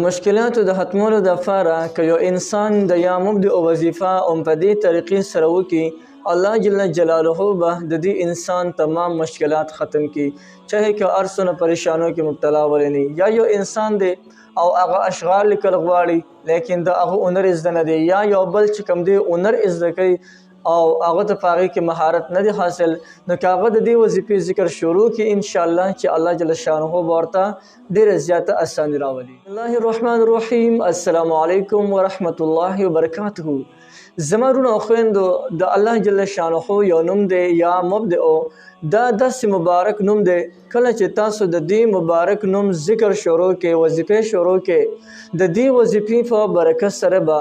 مشکلاتو د ختمولو دپاره که یو انسان د یا مبدع وظیفه هم په دې طریقې سره وکړي، الله جل جلاله به د دې انسان تمام مشکلات ختم کړي، چاهې که هر څونه پریشانو کې مبتلا ولني. یا یو انسان دی او هغه اشغال لیکل غواړي لیکن د هغه هنر زده نه دی، یا یو بل چې کوم دی هنر زده کوي او هغه ته په هغې کې مهارت نه دی حاصل، نو که هغه د دې وظیفې ذکر شروع کړي انشاءالله چې الله جل شانه به ورته ډېره زیاته اساني راولي. الله الرحمن الرحیم. السلام علیکم ورحمت الله وبرکاته. زما وروڼو او خویندو، د الله جل شانه یو نوم دی یا مبدع، دا داسې مبارک نوم دی کله چې تاسو د دې مبارک نوم ذکر شروع کړئ، وظیفې شروع کړئ، د دې وظیفې په برکت سره به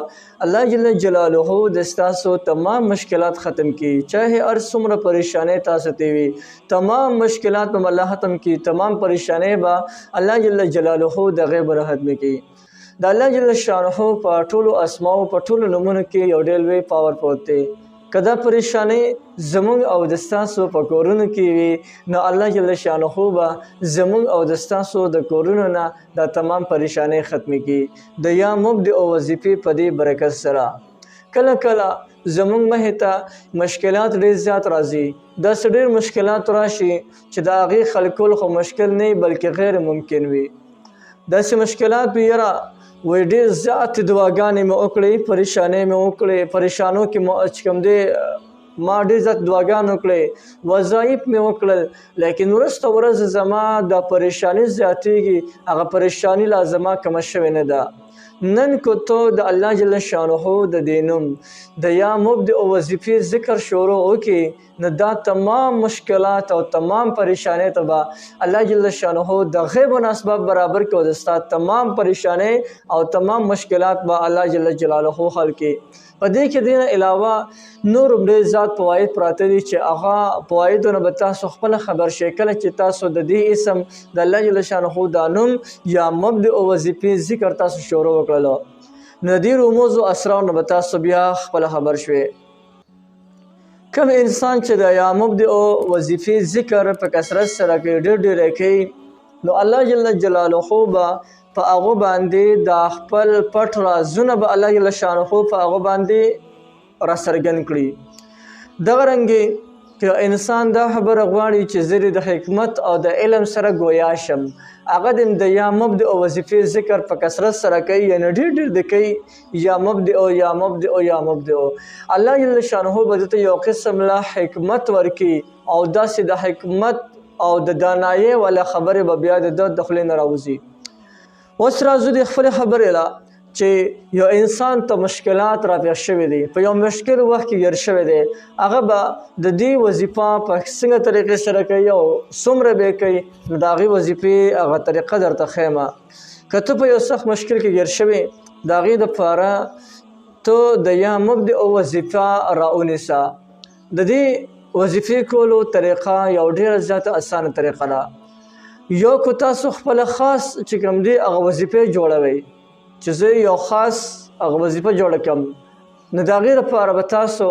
الله جل جلاله د ستاسو تمام مشکلات ختم کړي، چاهې هر څومره پریشانۍ تاسو ته وي، تمام مشکلات به الله ختم کړي، تمام پریشانۍ به الله جل جلاله د غیب نه ختم کړي. د الله جل شانه په ټولو اسماو په ټولو نومونو کې یو ډېر لوی پاور پروت دی. که دا پریشانۍ زموږ او د ستاسو په کورونو کې وي، نو الله جل شانه به زموږ او د ستاسو د کورونو نه دا تمام پریشانۍ ختمې کړي د یا مبدع وظیفې په دې برکت سره. کله کله زموږ مخې ته مشکلات ډېر زیات راځي، داسې ډېر مشکلات راشي چې د هغې حل کول خو مشکل نه بلکې غیر ممکن وي. داسې مشکلات وي یاره وایي ډېر زیاتې دعاګانې مې وکړې، پریشانۍ مې وکړې، پریشانو کې مو چې کوم دی ما ډېر زیات دعاګانې وکړې، وظایف مې وکړل، لیکن وروسته ورځ زما دا پریشاني زیاتېږي، هغه پریشاني لا زما کمه شوې نه ده. نن که ته د الله جل شانه د دې نوم د یا مبدع وظیفې ذکر شروع وکړي، نو دا تمام مشکلات او تمام پریشانۍ ته به الله جل شانه د غیب نه اسباب برابر کړي او د ستا تمام پریشانۍ او تمام مشکلات به الله جل جلاله حل کړي. په دې کې دې نه علاوه نور هم ډېر زیات فواید پراته دي چې هغه فوایدو نه به تاسو خپله خبر شئ کله چې تاسو د دې اسم د الله جل شانه دا نوم یا مبدع وظیفې ذکر تاسو شروع وکړلو، نو د دې رموزو اسرارو نه به تاسو بیا خپله خبر شوئ. کوم انسان چې د یا مبدع وظیفې ذکر په کثرت سره کوي، ډېر ډېر یې کوي، نو الله جل جلاله به په هغو باندې د خپل پټ رازونه به الله جل شانه په هغو باندې راڅرګند کړي. دغه رنګې که انسان دا خبره غواړي چې زه دې د حکمت او د علم سره ګویا شم، هغه دې د یا مبدع وظیفې ذکر په کثرت سره کوي، یعنې ډېر ډېر دې کوي یا مبدع یا مبدع یا مبدع، الله جل شانه به ده ته یو قسم له حکمت ورکړي او داسې د حکمت او د دانایۍ والا خبرې به بیا د ده د خولې نه راوځي. اوس راځو د خپلې خبرې له چې یو انسان ته مشکلات راپېښ شوي دي، په یو مشکل وخت کې ګیر شوی دی، هغه به د دې وظیفه په څنګه طریقې سره کوي او څومره به یې کوي، نو د هغې وظیفې هغه طریقه درته ښیم. که ته په یو سخت مشکل کې ګیر شوې، د هغې دپاره ته د یا مبدع وظیفه راونیسه. د دې وظیفې کولو طریقه یو ډېره زیاته اسانه طریقه ده. یو که تاسو خپله خاص چې کوم دی هغه وظیفې جوړوئ چې زه یو خاص هغه وظیفه جوړه کړم، نو د هغې دپاره به تاسو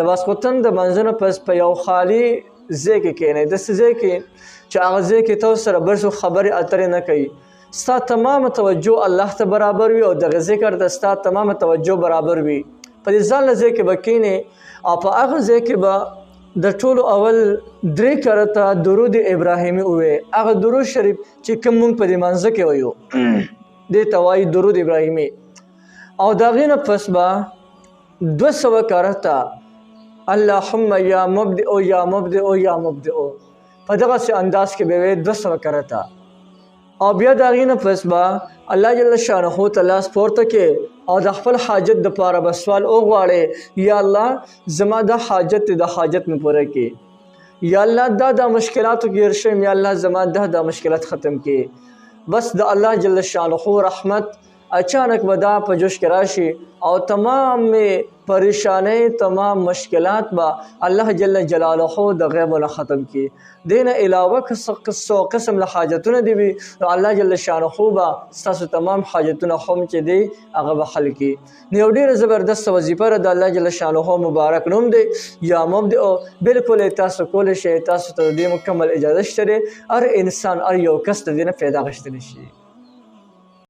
د ماسخوتن د لمانځه نه پس په یو خالي ځای کې کښېنئ، داسې ځای کې چې هغه ځای کې تاسو سره بل څوک خبرې اترې نه کوي، ستا تمامه توجه الله ته برابر وي او دغه ذکر ته ستا تمامه توجه برابر وي. په دې ځانله ځای کې به کښېنې او په هغه ځای کې به د ټولو اول درې کرته درود ابراهیمي ووایې، هغه درود شریف چې کوم مونږ په دې مانځه کې وایو، دې ته وایي درود ابراهیمي. او د هغې نه پس به 200 کرته اللهم یا مبدع یا مبدع یا مبدع په دغسې انداز کې به وایې 200 کرته. او بیا د هغې نه پس به الله جل شانه ته لاس پورته کړې او د خپل حاجت دپاره به سوال وغواړې، یا الله زما دا حاجت دی، دا حاجت مې پوره کړې، یا الله دا دا مشکلاتو کې ګیر شوم، یا الله زما دا دا مشکلات ختم کړې. بس د الله جل شانه رحمت اچانک به دا په جوش کې راشي او تمام پریشانۍ تمام مشکلات به الله جل جلاله د غیب نه ختم کړي. دې نه علاوه که څو قسم له حاجتونه دي وي، نو الله جل شانه به ستاسو تمام حاجتونه هم چې دی هغه به حل کړي. نو یو ډېره زبردسته وظیفه ده د الله جل شانه مبارک نوم دی یا مبدع. بالکل تاسو کولی شئ، تاسو ته د دې مکمل اجازه شته دی، هر انسان هر یو کس د دې نه پیدا غوښتلی شي.